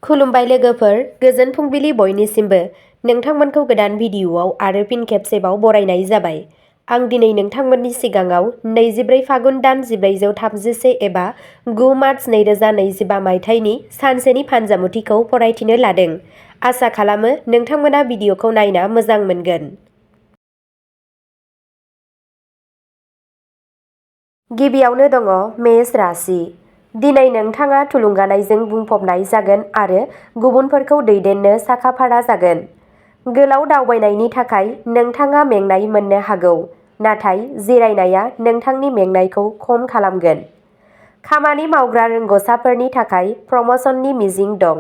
खुलुमबाय लोगोफोर, गोजोन फुंबिलि बयनिसिमबो। नोंथांमोनखौ गोदान भिडिअ'आव आरो फिन खेबसेबाव बरायनाय जाबाय। आं दिनै नोंथांमोननि सिगाङाव 24 फागुन दान 1431 एबा 9 मार्च 2025 मायथाइनि सानसेनि फानजामुथिखौ फरायथिनो लादों। आसा खालामो नोंथांमोना भिडिअ'खौ नायना मोजां मोनगोन। गिबियावनो दङ मेष राशि। दिनै नोंथाङा थुलुंगानायजों बुंफबनाय जागोन आरो गुबुनफोरखौ दैदेननो साखा-फारा जागोन। गोलाव दावबायनायनि थाखाय नोंथाङा मेंनाय मोननो हागौ, नाथाय जिरायनाया नोंथांनि मेंनायखौ खम खालामगोन। खामानि मावग्रा रोंग'साफोरनि थाखाय प्रम'शननि मिजिं दं।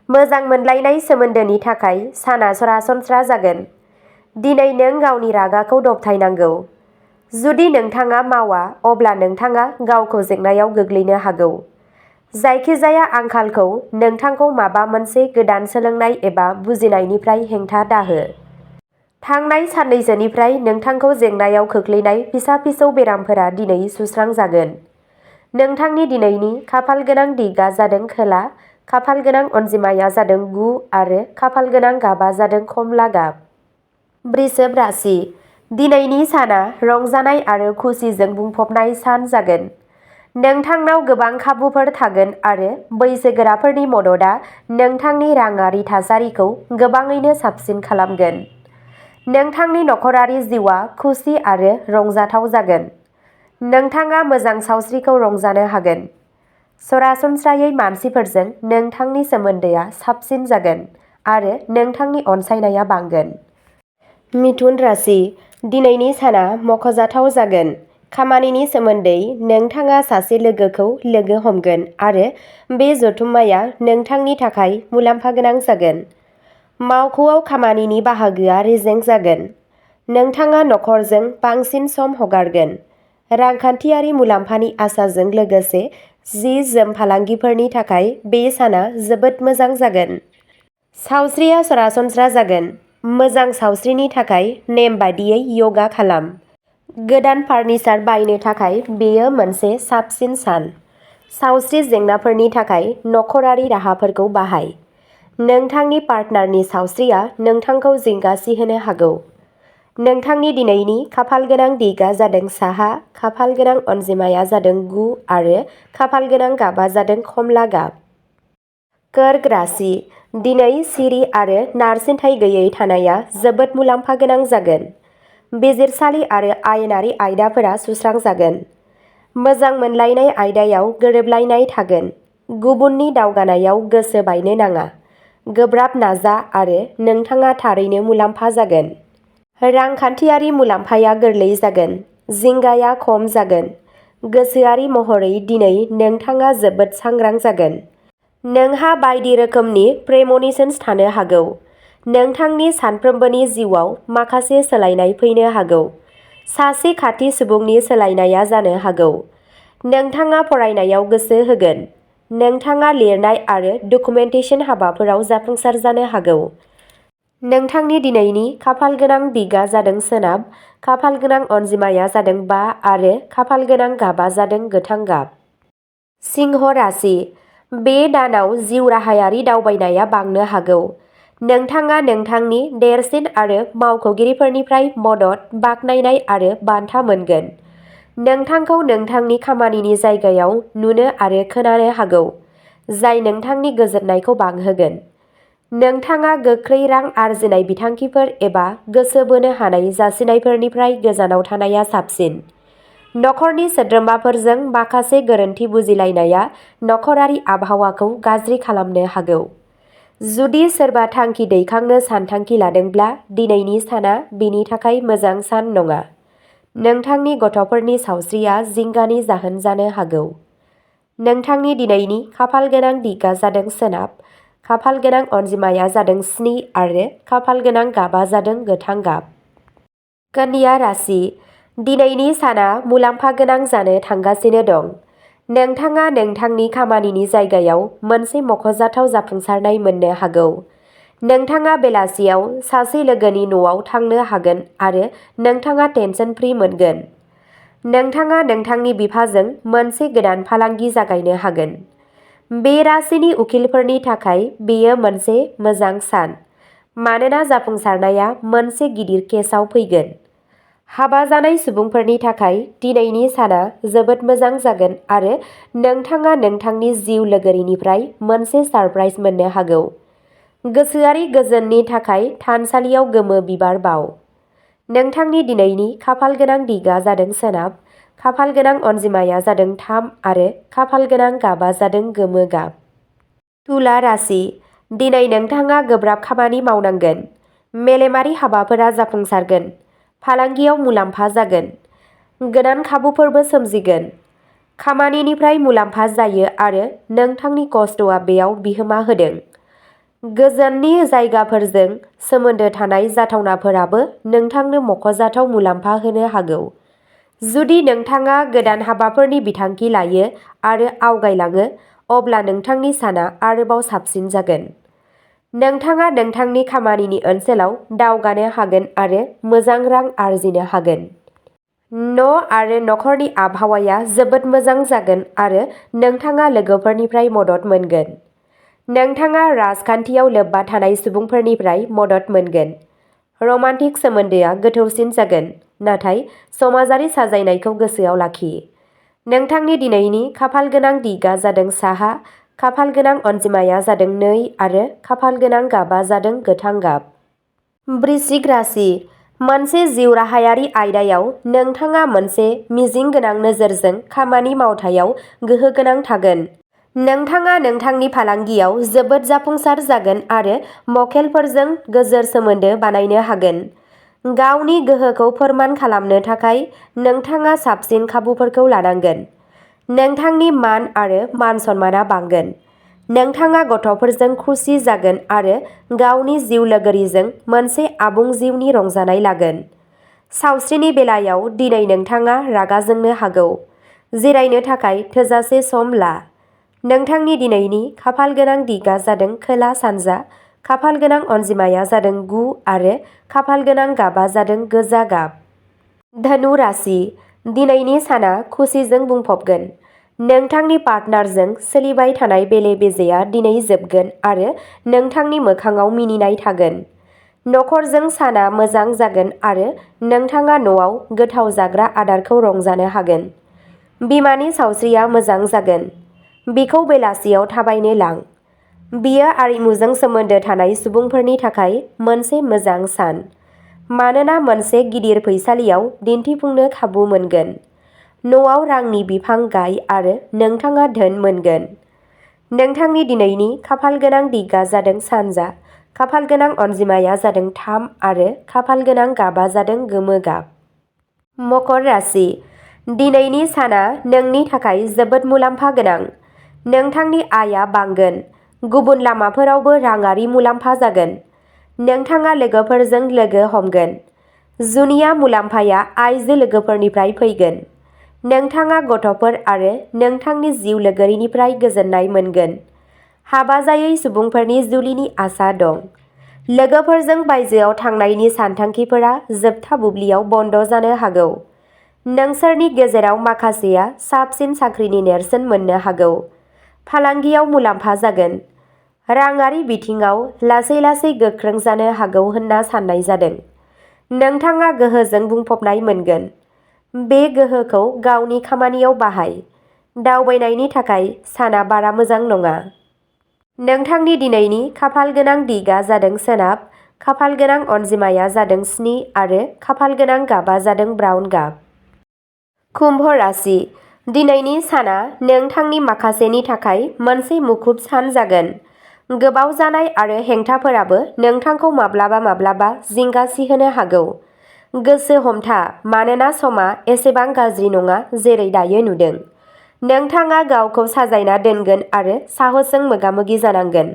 मोजां मोनलायनाय सोमोन्दोनि थाखाय साना सरासनस्रा जागोन। दिनै नों गावनि रागाखौ दबथायनांगौ। जुदि नोंथाङा मावा अब्ला नोंथाङा गावखौ जेंनायाव गोग्लैनो हागौ। जायखिजाया आंखालखौ नोंथांखौ माबा मोनसे गोदान सोलोंनाय एबा बुजिनायनिफ्राय हेंथा दाहो। थांनाय साननैसोनिफ्राय नोंथांखौ जेंनायाव खोख्लैनाय फिसा-फिसौ बेरामफोरा दिनै सुस्रांजागोन। नोंथांनि दिनैनि खाफालगोनां दिगआ जादों खोला, खाफालगोनां अनजिमाया जादों 9 आरो खाफालगोनां गाबा जादों खमला गाब। वृषभ राशि। दिनैनि साना रंजानाय आरो खुसिजों बुंफबनाय सान जागोन। नोंथांनाव गोबां खाबुफोर थागोन आरो बैसोगोराफोरनि मददआ नोंथांनि राङारि थासारिखौ गोबाङैनो साबसिन खालामगोन। नोंथांनि नखरारि जिउआ खुसि आरो रंजाथाव जागोन। नोंथाङा मोजां सावस्रिखौ रंजानो हागोन। सरासनस्रायै मानसिफोरजों नोंथांनि सोमोन्दोआ साबसिन जागोन आरो नोंथांनि अनसायनाया बांगोन। मिथुन राशि। दिनैनि साना मख'जाथाव जागोन। खामानिनि सोमोन्दै नोंथाङा सासे लोगोखौ लोगो हमगोन आरो बे जथुम्माया नोंथांनि थाखाय मुलाम्फा गोनां जागोन। मावख'आव खामानिनि बाहागोआ रेजें जागोन। नोंथाङा नखरजों बांसिन सम हगारगोन। रांखान्थियारि मुलाम्फानि आसाजों लोगोसे जि-जोम फालांगिफोरनि थाखाय बे साना जोबोद मोजां जागोन। सावस्रिया सरासनस्रा जागोन। मोजां सावस्रिनि थाखाय नेम बादियै यगा खालाम। गोदान फार्निचार बायनो थाखाय बेयो मोनसे साबसिन सान। सावस्रि जेंनाफोरनि थाखाय नखरारि राहाफोरखौ बाहाय। नोंथांनि पार्टनारनि सावस्रिया नोंथांखौ जिंगासिहोनो हागौ। नोंथांनि दिनैनि खाफालगोनां दिगआ जादों साहा, खाफालगोनां अनजिमाया जादों 9 आरो खाफालगोनां गाबा जादों खमला गाब। कर्क राशि। दिनै सिरि आरो नारसिनथाय गैयै थानाया जोबोद मुलाम्फा गोनां जागोन। बिजिरसालि आरो आयेनारि आयदाफोरा सुस्रांजागोन। मोजां मोनलायनाय आयदायाव गोरोबलायनाय थागोन। गुबुननि दावगानायाव गोसो बायनो नाङा। गोब्राब नाजा आरो नोंथाङा थारैनो मुलाम्फा जागोन। रांखान्थियारि मुलाम्फाया गोरलै जागोन। जिंगाया खम जागोन। गोसोआरि महरै दिनै नोंथाङा जोबोद सांग्रां जागोन। नोंहा बायदि रोखोमनि प्रेमनिशन्स थानो हागौ। नोंथांनि सानफ्रोमबोनि जिउआव माखासे सोलायनाय फैनो हागौ। सासे खाथि सुबुंनि सोलायनाया जानो हागौ। नोंथाङा फरायनायाव गोसो होगोन। नोंथाङा लिरनाय आरो डकुमेन्टेसन हाबाफोराव जाफुंसार जानो हागौ। नोंथांनि दिनैनि खाफालगोनां दिगआ जादों सोनाब, खाफालगोनां अनजिमाया जादों 5 आरो खाफालगोनां गाबा जादों गोथां गाब। सिंह राशि। बे दानाव जिउ राहायारि दावबायनाया बांनो हागौ। नोंथाङा नोंथांनि देरसिन आरो मावख'गिरिफोरनिफ्राय मदद, बाख्नायनाय आरो बान्था मोनगोन। नोंथांखौ नोंथांनि खामानिनि जायगायाव नुनो आरो खोनानो हागौ, जाय नोंथांनि गोजोननायखौ बांहोगोन। नोंथाङा गोख्रै रां आर्जिनाय बिथांखिफोर एबा गोसो बोनो हानाय जासिनायफोरनिफ्राय गोजानाव थानाया साबसिन। नखरनि सोद्रोमाफोरजों माखासे गोरोन्थि बुजिलायनाया नखरारि आबहावाखौ गाज्रि खालामनो हागौ। जुदि सोरबा थांखि दैखांनो सानथांखि लादोंब्ला दिनैनि साना बेनि थाखाय मोजां सान नङा। नोंथांनि गथ'फोरनि सावस्रिया जिंगानि जाहोन जानो हागौ। नोंथांनि दिनैनि खाफालगोनां दिगआ जादों सोनाब, खाफालगोनां अनजिमाया जादों 7 आरो खाफालगोनां गाबा जादों गोथां गाब। कन्या राशि। दिनैनि साना मुलाम्फा गोनां जानो थांगासिनो दं। नोंथाङा नोंथांनि खामानिनि जायगायाव मोनसे मख'जाथाव जाफुंसारनाय मोननो हागौ। नोंथाङा बेलासियाव सासे लोगोनि न'आव थांनो हागोन आरो नोंथाङा टेनसन फ्रि मोनगोन। नोंथाङा नोंथांनि बिफाजों मोनसे गोदान फालांगि जागायनो हागोन। बे राशिनि उखिलफोरनि थाखाय बेयो मोनसे मोजां सान, मानोना जाफुंसारनाया मोनसे गिदिर केसआव फैगोन। हाबा जानाय सुबुंफोरनि थाखाय दिनैनि साना जोबोद मोजां जागोन आरो नोंथाङा नोंथांनि जिउ लोगोरिनिफ्राय मोनसे सारप्राइज मोननो हागौ। गोसोआरि गोजोननि थाखाय थानसालियाव गोमो बिबार बाव। नोंथांनि दिनैनि खाफाल गोनां दिगा जादों सोनाब, खाफाल गोनां अनजिमाया जादों 3 आरो खाफाल गोनां गाबा जादों गोमो गाब। तुला राशि, दिनै नोंथाङा गोब्राब खामानि मावनांगोन। मेलेमारि हाबाफोरा जाफुंसारगोन। फालांगियाव मुलाम्फा जागोन। गोदान खाबुफोरबो सोमजिगोन। खामानिनिफ्राय मुलाम्फा जायो आरो नोंथांनि खस्थ'आ बेयाव बिहोमा होदों। गोजाननि जायगाफोरजों सोमोन्दो थानाय जाथावनाफोराबो नोंथांनो मख'जाथाव मुलाम्फा होनो हागौ। जुदि नोंथाङा गोदान हाबाफोरनि बिथांखि लायो आरो आवगायलाङो, अब्ला नोंथांनि साना आरोबाव साबसिन जागोन। नोंथाङा नोंथांनि खामानिनि ओनसोलाव दावगानो हागोन आरो मोजां रां आरजिनो हागोन। आरो नखरनि आबहावाया जोबोद मोजां जागोन आरो नोंथाङा लोगोफोरनिफ्राय मदद मोनगोन। नोंथाङा राजखान्थियाव लोब्बा थानाय सुबुंफोरनिफ्राय मदद मोनगोन। रमान्टिक सोमोन्दोआ गोथौसिन जागोन, नाथाय समाजारि साजायनायखौ गोसोआव लाखि। नोंथांनि दिनैनि खाफाल गोनां दिगा जादों साहा, खाफाल गोनां अनजिमाया जादों 2 आरो खाफाल गोनां गाबा जादों गोथां गाब। वृश्चिक राशि, मोनसे जिउ राहायारि आयदायाव नोंथाङा मोनसे मिजिं गोनां नोजोरजों खामानि मावथायाव गोहोगोनां थागोन। नोंथाङा नोंथांनि फालांगियाव जोबोद जाफुंसार जागोन आरो मक्केलफोरजों गोजोर सोमोन्दो बानायनो हागोन। गावनि गोहोखौ फोरमान खालामनो थाखाय नोंथाङा साबसिन खाबुफोरखौ लानांगोन। नोंथांनि मान आरो मान-सन्मानआ बांगोन। नोंथाङा गथ'फोरजों खुसि जागोन आरो गावनि जिउ लोगोरिजों मोनसे आबुं जिउनि रंजानाय लागोन। सावस्रिनि बेलायाव दिनै नोंथाङा रागा जोंनो हागौ। जिरायनो थाखाय थोजासे सम ला। नोंथांनि दिनैनि खाफाल गोनां दिगा जादों खोला-सानजा, खाफाल गोनां अनजिमाया जादों 9 आरो खाफाल गोनां गाबा जादों गोजा गाब। धनु राशि, दिनैनि साना खुसिजों बुंफबगोन। नोंथांनि पार्टनारजों सोलिबाय थानाय बेले-बेजेआ दिनै जोबगोन आरो नोंथांनि मोखांआव मिनिनाय थागोन। नखरजों साना मोजां जागोन आरो नोंथाङा न'आव गोथाव जाग्रा आदारखौ रंजानो हागोन। बिमानि सावस्रिया मोजां जागोन। बिखौ बेलासियाव थाबायनो लां। बियो आरिमुजों सोमोन्दो थानाय सुबुंफोरनि थाखाय मोनसे मोजां सान, मानोना मोनसे गिदिर फैसालियाव दिन्थिफुंनो खाबु मोनगोन। न'आव रांनि बिफां गाय आरो नोंथाङा धोन मोनगोन। नोंथांनि दिनैनि खाफाल गोनां दिगा जादों सानजा, खाफाल गोनां अनजिमाया जादों 3 आरो खाफाल गोनां गाबा जादों गोमो गाब। मकर राशि, दिनैनि साना नोंनि थाखाय जोबोद मुलाम्फा गोनां। नोंथांनि आयआ बांगोन। गुबुन लामाफोरावबो राङारि मुलाम्फा जागोन। नोंथाङा लोगोफोरजों लोगो हमगोन। जुनिया मुलाम्फाया आइजो लोगोफोरनिफ्राय फैगोन। नोंथाङा गथ'फोर आरो नोंथांनि जिउ लोगोरिनिफ्राय गोजोननाय मोनगोन। हाबा जायै सुबुंफोरनि जुलिनि आसा दं। लोगोफोरजों बायजोआव थांनायनि सानथांखिफोरा जोबथा बुब्लियाव बन्द जानो हागौ। नोंसोरनि गेजेराव माखासेया साबसिन साख्रिनि नेरसोन मोननो हागौ। फालांगियाव मुलाम्फा जागोन। राङारि बिथिङाव लासै-लासै गोख्रों जानो हागौ होनना साननाय जादों। नोंथाङा गोहोजों बुंफबनाय मोनगोन। बे गोहोखौ गावनि खामानियाव बाहाय। दावबायनायनि थाखाय साना बारा मोजां नङा। नोंथांनि दिनैनि खाफाल गोनां दिगा जादों सोनाब, खाफाल गोनां अनजिमाया जादों 7 आरो खाफाल गोनां गाबा जादों ब्राउन गाब। कुम्भ राशि, दिनैनि साना नोंथांनि माखासेनि थाखाय मोनसे मुखुब सान जागोन। गोबाव जानाय आरो हेंथाफोराबो नोंथांखौ माब्लाबा-माब्लाबा जिंगासिहोनो हागौ। गोसो हमथा, मानोना समा एसेबां गाज्रि नङा जेरै दायो नुदों। नोंथाङा गावखौ साजायना दोनगोन आरो साहसजों मोगा-मोगि जानांगोन।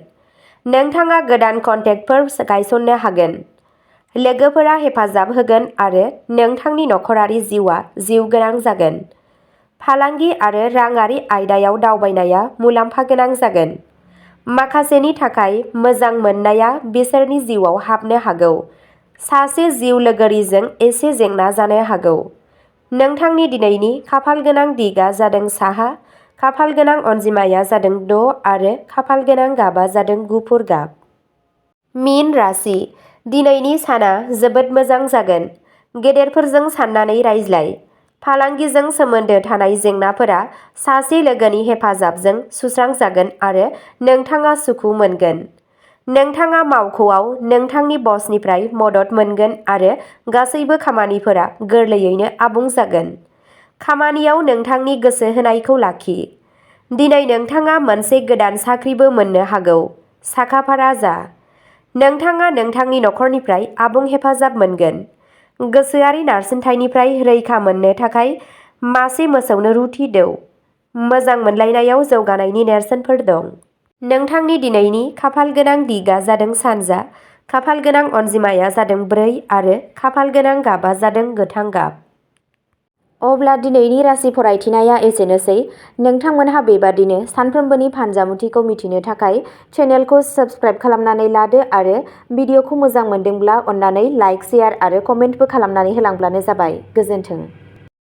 नोंथाङा गोदान कन्टेक्टफोर गायसननो हागोन। लोगोफोरा हेफाजाब होगोन आरो नोंथांनि नखरारि जिउआ जिउगोनां जागोन। फालांगि आरो राङारि आयदायाव दावबायनाया मुलाम्फा गोनां जागोन। माखासेनि थाखाय मोजां मोननाया बिसोरनि जिउआव हाबनो हागौ। सासे जिउ लोगोरिजों एसे जेंना जानो हागौ। नोंथांनि दिनैनि खाफाल गोनां दिगा जादों साहा, खाफाल गोनां अनजिमाया जादों 6 आरो खाफाल गोनां गाबा जादों गुफुर गाब। मीन राशि। दिनैनि साना जोबोद मोजां जागोन। गेदेरफोरजों साननानै रायज्लाय। फालांगिजों सोमोन्दो थानाय जेंनाफोरा सासे लोगोनि हेफाजाबजों सुस्रांजागोन आरो नोंथाङा सुखु मोनगोन। नोंथाङा मावख'आव नोंथांनि बसनिफ्राय मदद मोनगोन आरो गासैबो खामानिफोरा गोरलैयैनो आबुं जागोन। खामानियाव नोंथांनि गोसो होनायखौ लाखि। दिनै नोंथाङा मोनसे गोदान साख्रिबो मोननो हागौ। साखाफारा जा। नोंथाङा नोंथांनि नखरनिफ्राय आबुं हेफाजाब मोनगोन। गोसोआरि नारसिनथायनिफ्राय रैखा मोननो थाखाय मासे मोसौनो रुथि दौ। मोजां मोनलायनायाव जौगानायनि नेरसोनफोर दं। नोंथांनि दिनैनि खाफाल गोनां दिगा जादों सानजा। खाफाल गोनां अनजिमाया जादों 4 आरो खाफाल गोनां गाबा जादों गोथां गाब। अब्ला दिनैनि राशि फरायथिनाया एसेनोसै। नोंथांमोनहा बेबादिनो सानफ्रोमबोनि फानजामुथिखौ मिथिनो थाखाय चेनेलखौ साबस्क्राइब खालामनानै लादो आरो भिडिअखौ मोजां मोनदोंब्ला अन्नानै लाइक, शेयार आरो कमेन्टबो खालामनानै होलांब्लानो जाबाय। गोजोन्थों।